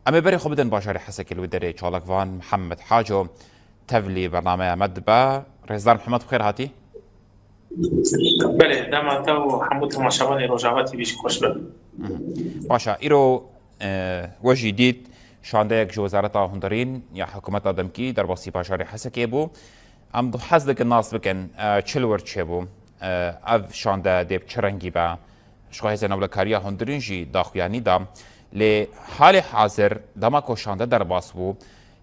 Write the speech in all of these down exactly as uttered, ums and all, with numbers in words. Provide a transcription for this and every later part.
Em ê berê xwe bidin bajarê Hesekê, li wê derê çalakvan Mihemed Haco tevlî bernameya me dibe. Rêzdar Mihemed, bi xêr hatî. Belê, dema te û hemû temaşevanê Rojava T V jî xweş be. Mhm. Baş e, îro, e, we jî dît, şandeyek ji Wezareta Hundirîn ya hikûmeta demkî derbasî bajarê Hesekê bû. Em hez dikin nas bikin, e, çi li wir çêbû, e, ev şande dê bi çi rengî be? Ji xwe Hêzên Ewlekariya Hundirîn jî daxuyanî da. Lê halê hazir, dema ku şande derbas bû,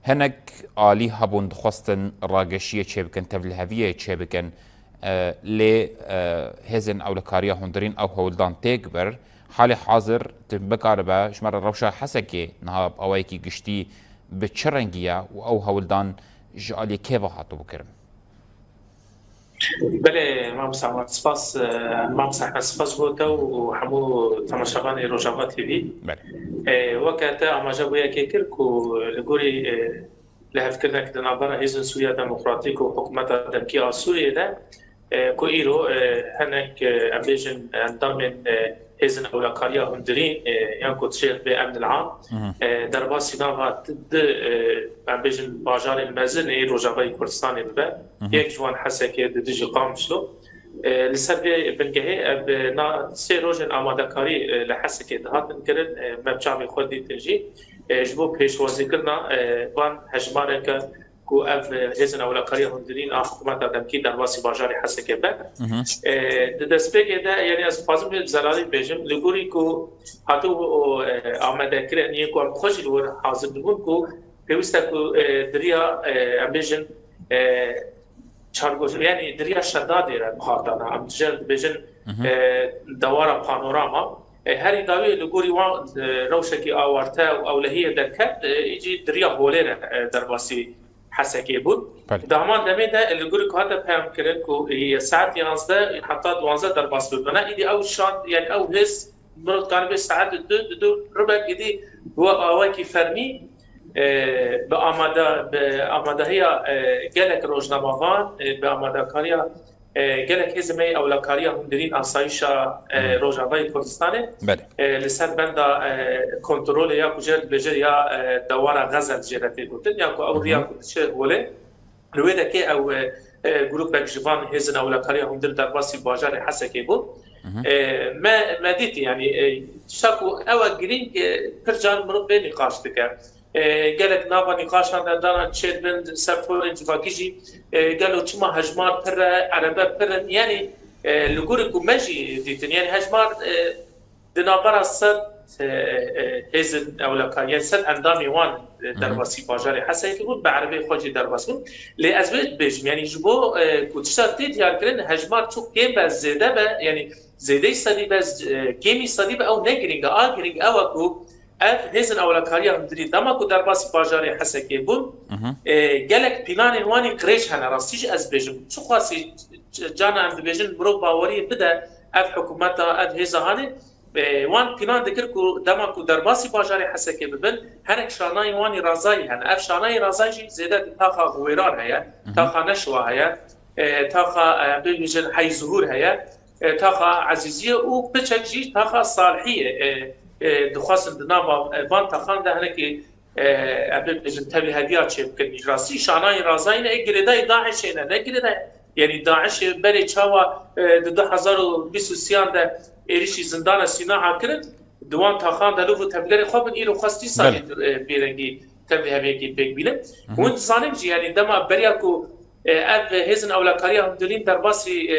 hinek alî hebûn dixwestin rageşiyê çêbikin, tevliheviyê çêbikin. E, lê, e, Hêzên Ewlekariya Hundirîn ew hewldan têk bir. Halê hazir tu bikaribe ji me re rewşa Hesekê niha bi awayekî giştî bi çi rengî ye û ew hewldan ji alî kê ve hatibû kirin? Belê, Mamosta Ahmed, spas, e, Mamosta Ahmed, spas bo te û hemû temaşevanê Rojava T V. Belê. E, weke te amaje bo yekê kir ku li gorî, e, lihevkirinek di navbera Hêzên Sûriya Demokratîk û Hikûmeta Demkî a Sûriyê de, e, ku îro, e, hinek, e, em bêjin endamên, e, Hêzên Ewlekariya Hundirîn, e, yan ku dişê bê Emn el-Am, Mhm. e, derbasî nava di, e, em bêjin bajarên mezin ê Rojavayê Kurdistanê bibe. Mhm. Yek ji wan Hesekê, di dijî Qamişlo. E, li ser vê bingehê ev, e, na sê rojên amadekarî, e, li Hesekê dihatin kirin, e, me bi çavê xwe dîtin jî. E, ji bo pêşwazîkirina, e, van hejmareke ku ev, e, Hêzên Ewlekariya Hundirîn a hikûmeta demkî derbasî bajarê Hesekê be. Mhm. E, di destpêkê de, yanî ez dixwazim vê bi zelalî bêjim, li gorî ku hatibû, e, amadekirin, yên ku em xwe jî li wir hazir dibûn ku pêwîst e ku, e, di riya, e, em bêjin, e, çargoş-, yanî di riya Şedadê re bihatana. Em dijî dibêjin, Mhm. e, dewara Panorama. E, herî dawî li gorî wan, e, rewşekî awarte û ewlehiyê derket, e, îcî di riya holê re, e, derbasî Hesekê bûn. Belê. Di heman demê de, e, li gorî ku hate peyam kirin ku, e, saet yanzdeh heta duwazdeh derbas bibine, îdî ew şand, yanî ew hêz, mirov dikare bê saet du, di du ribek, îdî bi awayekî fermî, e, bi amada-, bi amadahiya, e, gelek rojnamevan, e, bi amadakariya, e, gelek hêzên me yê ewlekariya hundirîn asayîşa, e, Hmm. Rojavayê Kurdistanê, Belê. e, li ser benda, e, kontrolê ya ku jê re dibêje ya, e, dewara Xezel jê re tê gotin, ya ku ew Hı hı. riya ku diçe holê, li wê dekê ew, e, e, grûpek ji van hêzên ewlekariya hundir derbasî bajarê Hesekê bû. Hı hı. E, me, me dîtî, yanî, e, tişta ku ew e girîng, e, pir car mirov vê nîqaş dike. E, gelek nava nîqaşan de dana çêdibin ser torên civakî jî, e, gelo çima hejmar pir e, erebe pir in, yanî, e, li gorî ku me jî dîtin, yanî hejmar, e, di navbera sed, e, e, hêzên ewlekar, yanî sed endamê wan, e, Hı hı. derbasî bajarê Hesekê bûn, bi erebeyê xwe jî derbas bûn. Lê ez wê dibêjim, yanî ji bo, e, ku tişta tê diyarkirin, hejmar çok kêm be, zêde be, yanî zêdeyî sedî be, e, kêmî sedî be, ew ne girîng e. A girîng ew e ku ev hêzên ewlekariya hundirî dema ku derbasî bajarê Hesekê bûn, Hı hı. e, gelek planên wan î qirêj hene. Rastî jî ez dibêjim, çiqasî c-, cana em dibêjin mirov baweriyê bide ev hikûmeta, ev hêza hanê, e, wan plan dikir ku dema ku derbasî bajarê Hesekê bibin, hinek şanayên wan î razayî hene. Ev şanayên razayî jî zêde di taxa Huwêrar heye, Hı hı. taxa Neşwa heye, e, taxa, e, bibêjin Hey Zuhur heye, e, taxa Ezîziyê û piçek jî taxa Salihiyê, e, e, dixwazin di nava, e, van taxan de hinekî, e, em bibêjin tevlîheviya çêbikin. Ji rastî şanayên razayî ne, ê girêdayî DAIŞê ne, ne girêdayî. Yanî DAIŞê berê çawa, e, di du hezar û bîst û sêyan de êrişî zindana Sînaa kirin, di wan taxan de li ku tevgerê xwe bin, îro xwest dîsa Belê. jî, e, bêrengî tevlîheviyekî pêk bînin. Hı hı. Hûn dizanin jî, yanî dema beriya ku, e, ev hêzên ewlekariya hundirîn derbasî, e,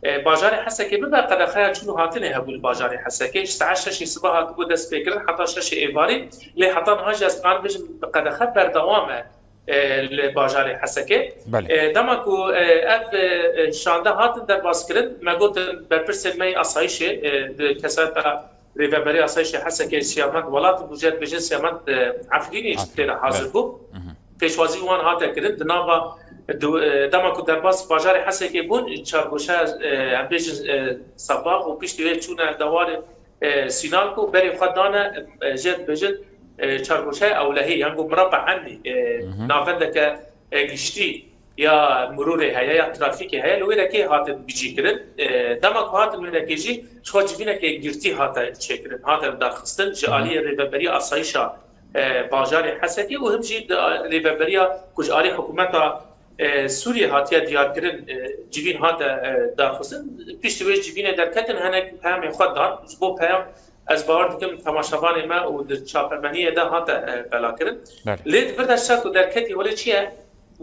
e, bajarê Hesekê bibe, qedexeya çûn û hatinê hebû li bajarê Hesekê. Ji saet şeşê sibe hatibû dest pê kirin heta şeşê êvarî. Lê heta niha jî ez dikarim bêjim bi qedexe berdewam e, e, li bajarê Hesekê. Belê. E, dema ku, e, ev, e, e, şande hatin derbas kirin, me gotin berpirsên me yê asayîşê, e, di kesayeta Rêveberê Asayîşê Hesekê Siyamend Welat bû, jê dibêjin Siyamend, e, Efrînî Efrîn, tê de hazir belê. bû. Mhm. Pêşwazî wan hate kirin. Di nava, di, e, dema ku derbas bajarê Hesekê bûn, çargoşa, e, em bêjin, e, Sabax û piştî wê çûne dewarê, e, Sînal ku berê xwe dane, e, jê dibêjin, e, çargoşa Ewlehî, yan ku Miraba Enlî, e, Mhm. navendeke, e, giştî ya mirûrê heye, ya trafîkê heye, li wê dekê hatin bicîkirin. E, dema ku hatin wê dekê jî, ji xwe civîneke girtî hate çêkirin, hate darxistin. Ji Hı hı. aliyê Rêveberiya Asayîşa e, bajarê Hesekê û him jî di, rêveberiya ku ji alî hikûmeta, e, Sûriyê hatiye diyarkirin, e, civîn hate, e, darxistin. Piştî wê civînê derketin hinek peyamên xwe dan. Ji bo peyam ez bawer dikim temaşevanê me û di çapemeniyê de hate, e, belakirin. Belê. Lê di vir de şert û derketî holê çi ye?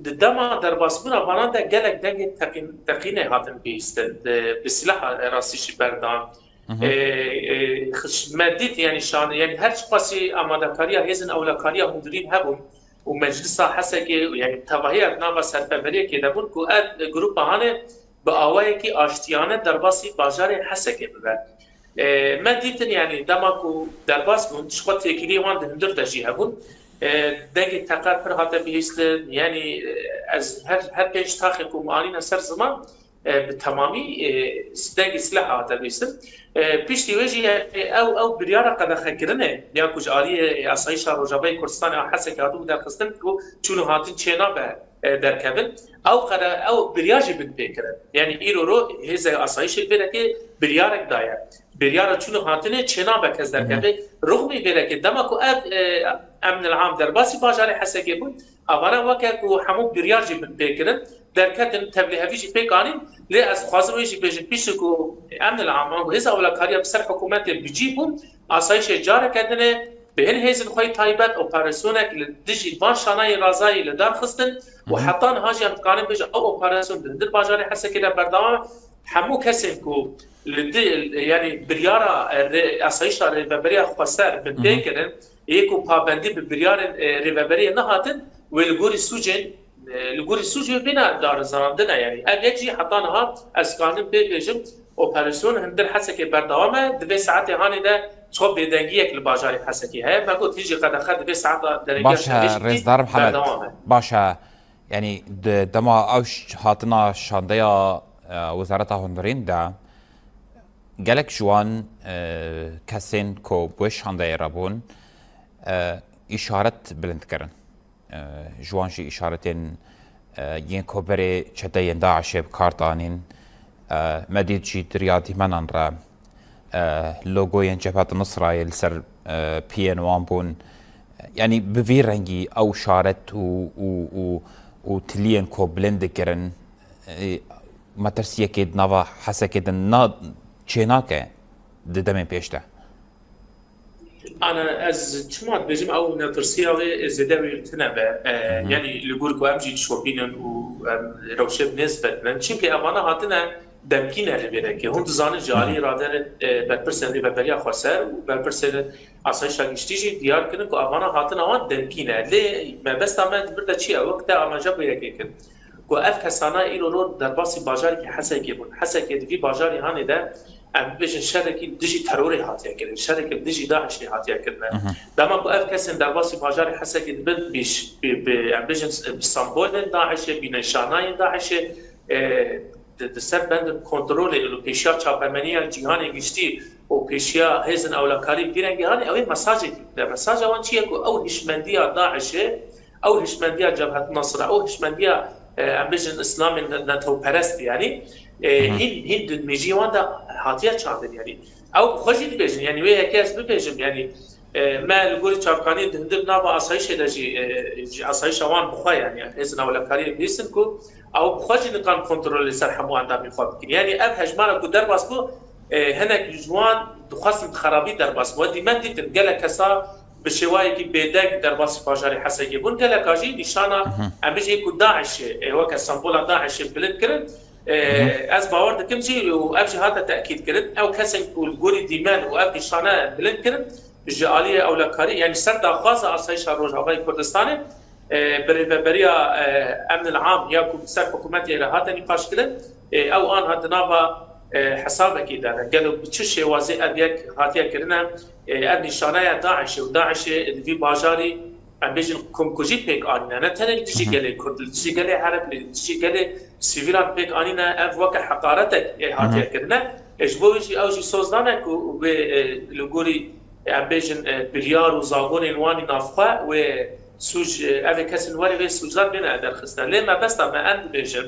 Di dema derbasbûna vanan de gelek dengê teqîn-, teqînê hatin bihîstin. Di, bi silaha rastî jî berdan. Hı hı. E, e, xis-, me dît, yani şan-, yani her çiqasî amadekariya hêzên ewlekariya hundirîn hebûn û meclisa Hesekê, yani tevahiya di nava serpeveriyekê de bûn ku ev grupa hane bi awayekî aştiyane derbasî bajarê Hesekê bibe. E, me dîtin, yani dema ku derbas bûn, ji xwe têkiliyê wan di hundir de jî hebûn. E, dengê teqer pir hate bihîstin, yani, e, ez her, her pênc taxê ku me anîne ser ziman, e, bi temamî, e, dengê silaha hate bihîstin. E, piştî wê jî, yani, ew, ew biryara qedexekirinê ya ku ji aliyê Asayîşa Rojavayê Kurdistanê a Hesekê hatibû derxistin ku çûn û hatin çênabe, e, derkevin. Ew qere-, ew biryar jî bin pê kirin. Yani îro ro hêzê asayîşê li vê rengê biryarek daye. Biryara çûn û hatinê çênabe kes derkeve. Rixmî vê rengê dema ku ev, e, emnil am derbasî bajarê Hesekê bûn, avara weke ku hemû biryar jî bin pê kirin, derketin tevlîhevî jî pêk anîn. Lê ez dixwazim wê jî bêjim, piştî ku emnil am, ango hêza ewlekariya bi ser hikûmetê bicî bûn, asayîşê careke din ê bi hin hêzên xwe yê taybet operasyonek li dijî van şanayê razayî li dar xistin û Hı hı. heta niha jî em dikarin bêjin ew operasyon di hundir bajarê Hesekê de berdewam e. Hemû kesên ku li di, yani biryara, e, rê-, asayîşa rêveberiya xweser bin Hı hı. pê kirin, yê ku pabendî bi biryarên, e, rêveberiyê nehatin, wê li gorî sûcên, e, li gorî sûcê bîne darizandine. Yani ev yek jî heta niha ez dikarim pê bêjim, operasyon hundir Hesekê berdewam e. Di vê saetê hanê de ço bêdengiyek li bajarê Hesekê heye. Me got hîn jî qedexe di vê saeta derengê Baş e, şevê jî Rêzdar Mihemed. berdewam e. Baş e. Yani di dema ew ş-, hatina şandeya, e, Wezareta Hundirîn de gelek ji wan, e, kesên ku bi wê şandeyê re bûn, e, îşaret bilind kirin. E, ji wan jî îşaretên, e, yên ku berê çeteyên DAIŞê bi kar danîn. E, me dît jî di riya dîmenan re, e, logoyên Cebhet Nusrayê li ser, e, piyên wan bûn. Yanî bi vî rengî ew şaret û, û, û, û tiliyên ku bilind dikirin, e, metirsiyekê di nava Hesekê de na-, çênake di demên pêş de. Ana, ez çima dibêjim ew netirsiya wê zêde wê tune be. E, Hı hı. yani li gor ku em jî dişopînin û em rewşê bi nêz vedibin. Çimkî evana hatine demkî ne li vê rengê. Hûn dizanin ji Hı hı. alî raderê, e, berpirsên rêveberiya xweser û berpirsên asayîşa giştî jî diyar kirin ku evana hatina wan demkî ne. Lê mebesta me di vir de çi ye? Wek te amaje bû yekê kir. Ku ev kesana îro ro derbasî bajarekî Hesekê bûn. Hesekê di vî bajarî hanê de, em bibêjin şerekî li dijî terorê hatiye kirin, şerekî li dijî DAIŞê hatiye kirine. Mhm. Dema ku ev kesên derbasî bajarê Hesekê dibin, bi ş-, bi, bi, em bêjin bi sembolên DAIŞê, bi nîşanayên DAIŞê, e, di, di ser bendin kontrolê û pêşiya çapemeniya cîhanê giştî û pêşiya hêzên ewlekarî bi vî rengî hanê, ew ê mesajê dî. Mesaja wan çi ye ku ew hişmendiya DAIŞê, ew hişmendiya Cebhet Nasra, ew hişmendiya, e, em bêjin Îslamên ne-, netewperest, yanî, e, Hı hı. hîn, hîn di mêjiyê wan de hatiye çandin, yanî. Ew bi xwe jî dibêjin, yanî wê yekê ez bibêjim, yanî, e, me li gorî çavkaniyê di hundir nava asayîşê de jî, e, ji asayîşa wan bi xwe, yanî, em hêzên ewlekariyê bihîstin ku ew bi xwe jî nikan kontrolê ser hemû endamên xwe bikin. Yanî ev hejmara ku derbas bû, e, hinek ji wan dixwestin bi xerabî derbas bû. Dî me dîtin gelek kesa bi şêwayekî bêdeng derbasî bajarê Hesekê bûn. Geleka jî nîşana, Mhm. em bijî ku DAIŞê, e, weke sembola DAIŞê bilind kirin. E, Mhm. ez bawer dikim jî û ev jî hate tekîd kirin. Ew kesên ku li gorî dîmen û ev nîşane bilind kirin, ji aliyê ewlekarî, yanî ser daxwaza asayîşa Rojavayê Kurdistanê, e, bi rêveberiya, e, emnil am ya ku bi ser hikûmetê re hate nîqaşkirin, e, ew anha di nava, e, hesabekê de ne. Gelo bi çi şêwazê ev yek hatiye kirine, e, ev nîşaneya DAIŞê û DAIŞê li vî bajarî, em bêjin, komkujî pêk anîne. Ne tenê li dijî Hı hı. gelê Kurd, li dijî gelê Ereb, li dijî gelê sivîlan pêk anîne. Ev weke heqaretek ê hatiye Hı hı. kirine. E, ji bo wê jî ew jî soz dane ku wê, e, li gorî, em bêjin, e, biryar û zagonên wan ê navxwe wê sûc, e, ev ê kesên werê wê sûcdar bêne derxistin. Lê mebesta me em dibêjin,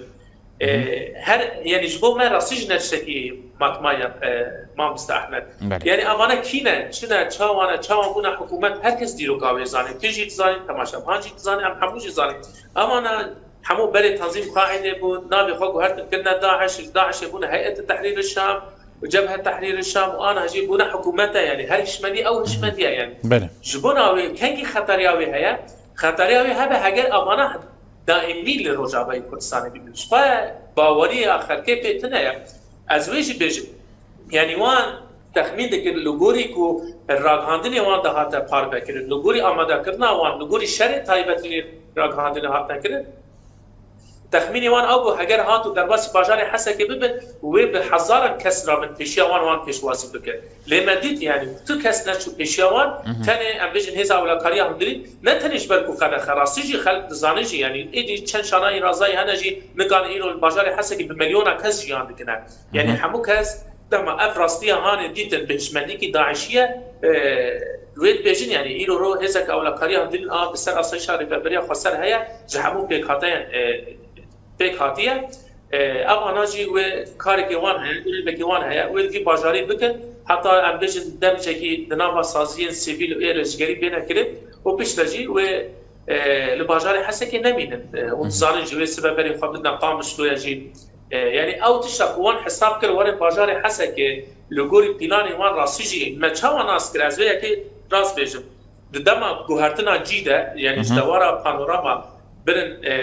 E, her, yani ji bo me rastî jî ne tiştekî matmaya, e, mamoste Ahmed. Belê. Yani evana kî ne, çi ne, çawa ne, çawa bûne hikûmet, herkes dîroka wê zanî. Tu jî dizanî, temaşevan jî dizanî, em hemû jî zanî. Evana hemû berê Tanzîm Qaîdê bûn, navê xwe guhertin kirine DAIŞ, ji DAIŞê bûne Heyet Tehrîr Şam, Cebhe Tehrîr Şam û ana jî bûne hikûmete, yani her hişmendî ew hişmendiye yani. Belê. Ji bona wê kengî xeteriya wê heye, xeteriya wê hebe heger evana daîmî li Rojavayê Kurdistanê bibin. Ji xwe bawerî ya xelkê pê tune ye. Ez wê jî bêjim. Yani wan texmîn dikir li gorî ku ragihandinê wan dihate parve kirin, li gorî amadekirina wan, li gorî şerê taybetî ragihandinê hatine kirin. Texmînê wan ew bû, heger hat û derbasî bajarê Hesekê bibin, wê bi hezaran kes rabin pêşiya wan, wan pêşwazî bikin. Lê me dît, yani tu kes neçû pêşiya wan, Mhm. tenê em bêjin hêza ewlakariya hundirî, ne tenê ji ber ku qedexe, rastî jî xelk dizane jî, yani êdî çend şanayî razayî hene jî, nikan îro li bajarê Hesekê bi milyona kes jiyan dikine. Yani Mhm. hemû kes dema ev rastiya hanê dîtin bi hişmendîkî DAIŞî ye, e, wê dibêjin, yani îro ro hêzeke ewlakariya hundirîn a bi ser asayîşa rêveberiya xweser heye, ji hemû pêkhateyan, e, pêk hatiye. E, ev ana jî wê karekê wan heye, grevekê wan heye, wê di vî bajarî bikin. Heta em bêjin demcekî di nava saziyên sivîl û ê leşgerî bêne kirin û piştre jî wê, e, li bajarê Hesekê nemînin. E, hûn Hı hı. dizanin jî wê sibe berê xwe bidine Qamişloyê jî. E, yani ew tişta ku wan hesab kir werin bajarê Hesekê li gorî planê wan rastî jî me çawa nas kir? Ez vê yekê rast bêjim. Di dema guhertina cî de, yani ji Hı hı. dewara panorama birin, e,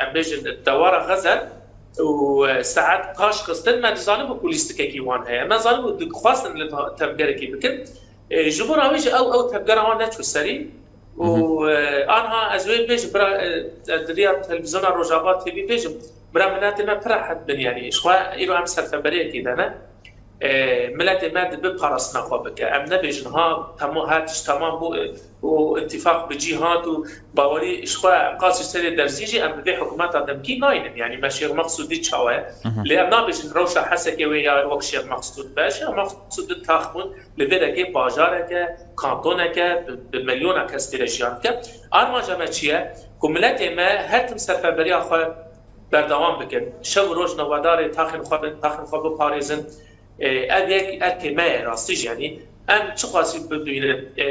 em bêjin dewara Xezel û, e, saet paş xistin, me dizanibû ku lîstikekî wan heye. Me zanibû dixwastin li tevgerekî bikin. E, ji bo ravê jî ew, ew tevgera wan neçû serî û, Hı hı. e, anha ez wê bêjim, bira, e, di riya televîzyona Rojava T V bêjim, bira miletê me pir rehet bin, yani ji xwe îro em serfeberiyekê de ne. E, miletê me dibe parastina xwe bike. Em nebêjin ha, temo-, her tişt temam bû, e, û întîfaq bi cî hat û bawerî ji xwe em qasî serê derzî jî em bi vê hikûmeta demkî nayînin. Yani me Şêx Meqsûdî çawa ye? Hı hı. Lê em nabêjin rewşa Hesekê wê ya wek Şêx Meqsûd be. Şêx Meqsûd di tax bûn, li vê derkê bajareke, kantoneke, bi, bi milyona kes tê de jiyan dike. Armanca me çi ye? Ku miletê me her tim serfeberiya xwe berdewam bikin. Şev û roj novedarê taxên xwe bin, taxên xwe biparêzin. E, ev yek erkê me ye, rastî jî, yanî em çiqasî bibînin, e,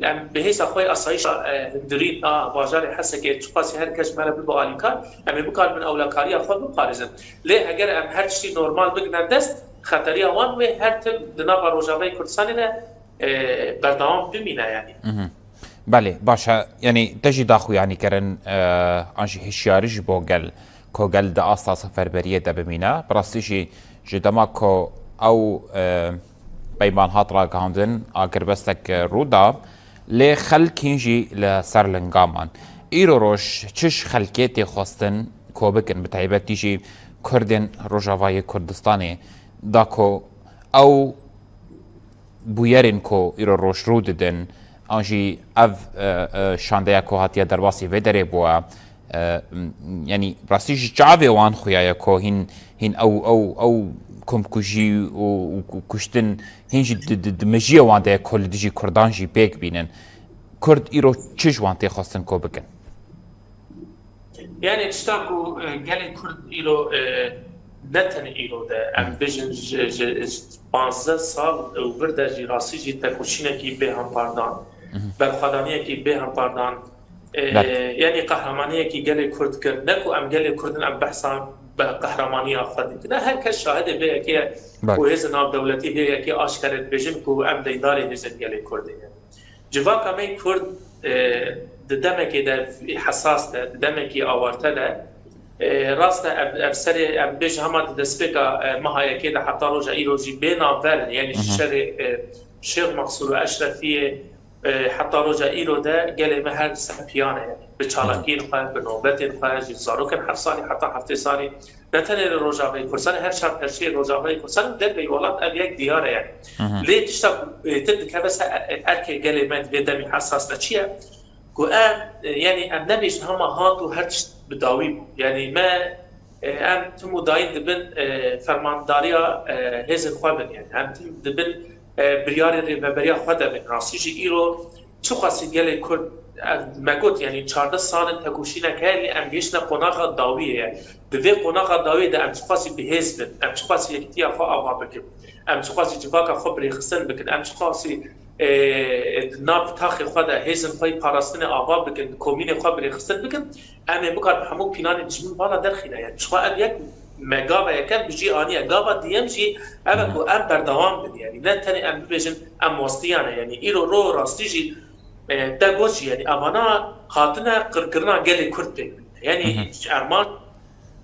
em bi hêza xwe asayîşa, e, hundirîn a bajarê Hesekê çiqasî her kes ji me re bibe alîkar, em ê bikaribin ewlakariya xwe biparêzin. Lê heger em her tiştî normal bigrin dest, xeteriya wan wê her tim di nava Rojavayê Kurdistanê de, e, berdewam bimîne, yanî. Mhm. Belê, baş e. Yanî te jî daxuyanî kirin, e, an jî hişyarî ji bo gel, ku gel di asta seferberiyê de bimîne. Bi rastî jî ji dema ku ew, e, peyman hat ragihandin, agirbestek rû da, lê xelk hîn jî li ser linga man. Îro roj çi ji xelkê tê xwestin ku bikin, bi taybetî jî Kurdên Rojavayê Kurdistanê, da ku ew bûyerên ku îro roj rû didin, an jî ev, e, e, şandeya ku hatiye derbasî vê derê bûye, e, m-, yanî rastî ji çavê wan xuyaye ku hîn, hîn ew, ew, ew komkujî û, û ku-, kuştin hîn jî di, di, di mejiyê wan de ye ku li dijî Kurdan jî pêk bînin. Kurd îro çi ji wan tê xwestin ku bikin? Yani tişta ku, e, gelê Kurd îro, e, ne tenê îro de, em Hı. bêjin ji, ji, ji panzdeh sal û vir de jî rastî jî tekoşînekî bê hempardan, Hı hı. berxwedaniyekî bê hempardan, e, Belê. yani qehremaniyekî gelê Kurd kir. Ne ku em gelê Kurd in, em behsa be-, qehramaniya xwe dikin. Ne, her kes şahidê vê yekê ye Belê. ku hêzên navdewletî vê yekê aşkere dibêjin ku em deydarê hêzên gelê Kurd in. Civaka me Kurd, e, di demekê de hesas de, di demekê awarte de, e, rast e, ev, ev serê, em bêjin hema di destpêka, e, meha yekê de heta roja îro jî bê navber in, yani Hı hı. şerê, e, Şêx Meqsûd û Eşrefiyê, e, heta roja îro de gelê me her sepiyan e, yani bi çalakiyên xwe, bi nobetên xwe, ji zarokên heft salî heta heftê salî, ne tenê li Rojavayê Kurdistanê, her çar perçeyê Rojavayê Kurdistanê û derveyî welat ev yek diyar e yani. Hı hı. Lê tişta ku, e, êtir dikeve ser, e, e, erkê gelê me di vê demê hesas de çi ye? Ku em, e, yani em nebêjin hema hat û her tişt bi dawî bû. Yani me, e, em tim û dayîn dibin, e, fermandariya, e, hêzên xwe bin yani. Em tim dibin, e, biryarên rêveberiya xwe de bin. Rastî jî îro çiqasî gelê Kurd, ev me got, yanî çardeh sal in tekoşînek heye, lê em gihiştine qonaxa dawiyê ye. Di vê qonaxa dawiyê de em çiqasî bi hêz bin, em çiqasî yekîtiya xwe ava bikin, em çiqasî civaka xwe birêxistin bikin, em çiqasî, e, di nav taxê xwe de hêzên xwe yê parastinê ava bikin, komînê xwe birêxistin bikin, em ê bikarin hemû planên dijmin vala derxîne. Yani çiqa ev yek me gava yekem bi cî aniye, gava diyem jî ev e ku em berdewam bin. Yani ne tenê em bibêjin em westiyane. Yani îro ro rastî jî, e, te got jî, yani evana hatine qirkirina gelê Kurd pêk bîne. Yani Hı hı. Erman,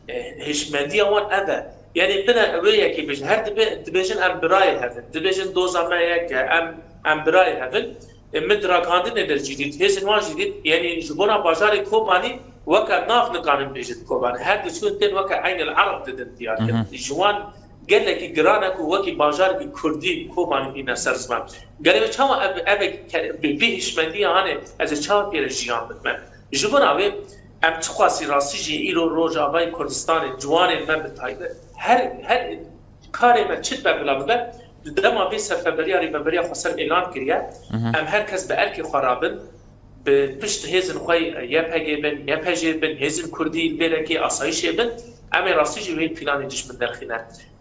e, hişmendiya wan ev e. Yani bine wê yekê bêjin, her dibe-, dibêjin em birayê hev in. Dibêjin doza me yek e, em, em birayê hev in. E, min di ragihandinê de jî dît, hêzên wan jî dît, yanî ji bona bajarê Kobanî weke nav nikarin bêjin Kobanî. Her diçûn tên weke Eynil Ereb didin diyar kirin. Hı hı. Ji wan gelekî giran e ku wekî bajarekî Kurdî Kobanî bîne ser ziman. Gelê wê çawa ev, ev ke-, bi vî hişmendiyê hanê ez ê çawa pê re jiyan bidime? Ji bona wê em çiqasî rastî jî îro Rojavayê Kurdistanê ciwanên me bi taybet her, her karê me çi dibe bila bibe, di dema vê serfeberiya Rêveberiya Xweser êlan kiriye, Mhm. em her kes bi erkê xwe rabin, bi pişt hêzên xwe Y P G bin, Y P J bin, hêzên Kurdî li vê rekê asayişê bin, em ê rastî jî wê planê dijmin derxîne.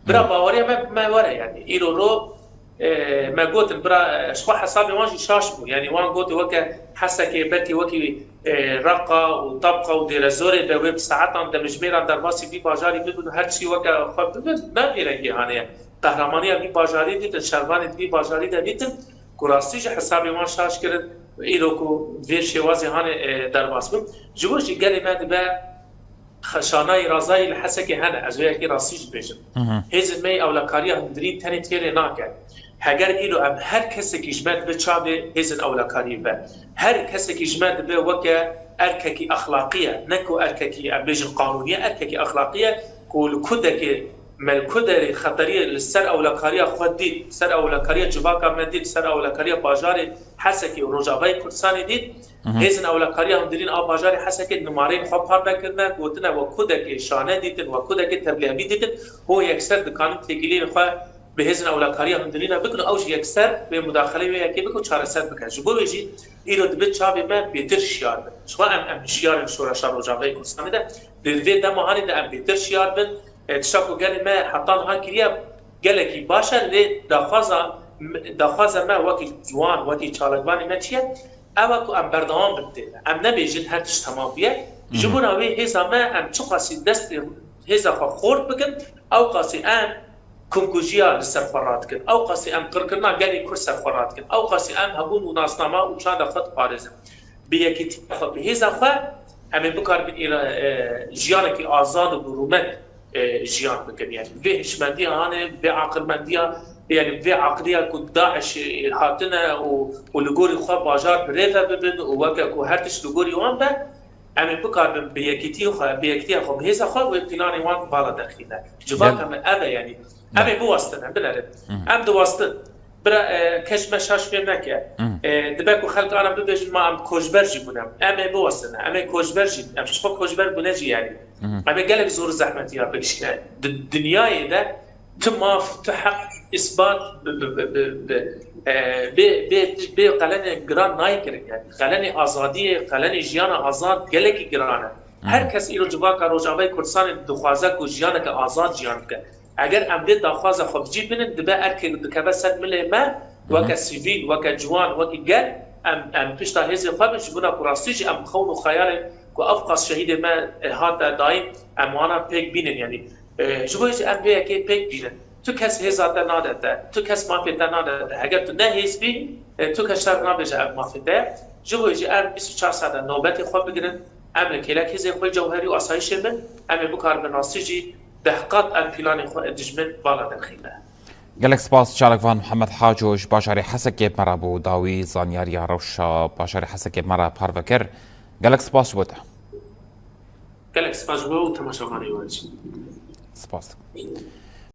Bira, Mhm. baweriya me bi me were, yani, îro ro, e, me gotin, bira, e, ji xwe hesabê wan jî şaş bû. Yani, wan gotin weke Hesekê, belkî wekî e, Reqa û Tabqa û Dêrezorê de wê bi saetan demjimêran derbasî vî bajarî bibin û her çî weke xwe bibin, ne vî rengî hane ye. Qehramaniya vî bajarî dîtin, şervanê di vî bajarî de dîtin, ku rastî ji hesabê wan şaş kirin, îro ku vê şêwazê hane, e, derbas bin. Ji bo jî gelê me dibe xeşanayî razayî li Hesekê hene, ez wê yekê rastî jî bêjim. Hı hı. Hêzên me yê ewlekariya hundirîn tenê têrê nake. Heger îro em her kesekî ji me dibe çavê hêzên ewlekariyê be. Her kesekî ji me dibe weke erkekî exlaqî ye, ne ku erkekî, em bêjin, qanûnî ye, erkekî exlaqî ye ku li kudekê me li kuderê xeteriyê li ser ewlekariya xwe dît, ser ewlekariya civaka me dît, ser ewlekariya bajarê Hesekê û Rojavayê Kurdistanê dît, Mhm. hêzên ewlekariya hundirîn a bajarê Hesekê nimareyên xwe parve kirine, gotine we kudekê şane dîtin, we kudekê tevlîhevî dîtin, ho yekser dikanin têkiliyên xwe bi hêzên ewlekariya hundirîne bikin û ew jî yekser wê mudaxeleyê wê yekê bike û çareser bike. Ji bo wê jî îro dibe çavê me bêtir şiyar bin. Ji xwe em, em hişyar in şoreşa Rojavayê Kurdistanê de. Di vê dema hanê de em bêtir şiyar bin. E, tişta ku gelê me heta niha kiriye gelekî baş e, lê daxwaza, daxwaza me wekî ciwan, wekî çalakvanê me çi ye? Ew e ku em berdewam bin tê de. Em nebêjin her tişt temam bûye. Ji Mhm. bona wê hêza me em çiqasî destê hêza xwe xort bikin, ew qasî em kumkujiya li ser xwe radikin. Ew qasî em qirkirina gelê Kurd ser xwe radikin. Ew qasî em hebûn û nasnama û çanda xwe diparêzin. Bi yekîtiya xwe, bi hêza xwe em ê bikaribin îra-, e, jiyanekî azad û bi rûmet, e, jiyan bikin. Yani vê hişmendiya hane, vê aqilmendiya, yani vê aqiliya ku DAIŞ, e, hatine û, û li gorî xwe bajar bi rê ve bibin û weke ku her tişt li gorî wan be, em ê bikaribin bi yekîtiyê xwe, bi yekîtiya xwe, bi hêza xwe wê planê wan bala derxîne. Civaka Gel- me ev e yani. Em ê biwestin, em binerin. Hı. Em diwestin. Bira, e, kes me şaş fêm neke. Hı. E, dibe ku xelk ana bibêjin ma em koçber jî bûne. Em ê biwestin. Em ê koçber jî. Em ji xwe koçber bûne jî yani. Hı. Em ê gelek zor û zehmetiya bikişîne. Di dinyayê de tu maf, tu heq, îsbat bi, bi, bi, bi, bi, e, bê, bê, bê qelenê giran nayê kirin yani. Qelenê azadiyê, qelenê jiyana azad gelekî giran e. Hı. Her kes îro civaka Rojavayê Kurdistanê dixwaze ku jiyaneke azad jiyan bike. Eger em vê daxwaza xwe bi cî binin, dibe erkek dikeve ser milê me, Hı hı. weke sivîl, weke ciwan, wekî gel, em, em pişta hêzê xwe bin, ji bona ku rastî jî em xewn û xeyalên ku ev qas şehîdê me, e, hate dayîn, em wana pêk bînin, yanî, e, ji bo jî em vê yekê pêk bînin. Tu kes hêza te nade te, tu kes mafê te nade te. Heger tu ne hêz bî, e, tu kes şer nabêje ev mafê te ye. Ji bo jî em bîst û çar saet e nobetê xwe bigirin, em li kêlek hêzên xwe cewherî û asayişê bin, em ê bikaribin rastî jî deh qat em planên xwe dijmin vala derxîne. Gelek spas çalakvan Mihemed Haco ji bajarê Hesekê bi me re bû, dawî zanyariya rewşa bajarê Hesekê bi me re parve kir. Gelek spas ji bo te. Gelek spas ji bo û temaşevanê we jî. Spas dikim.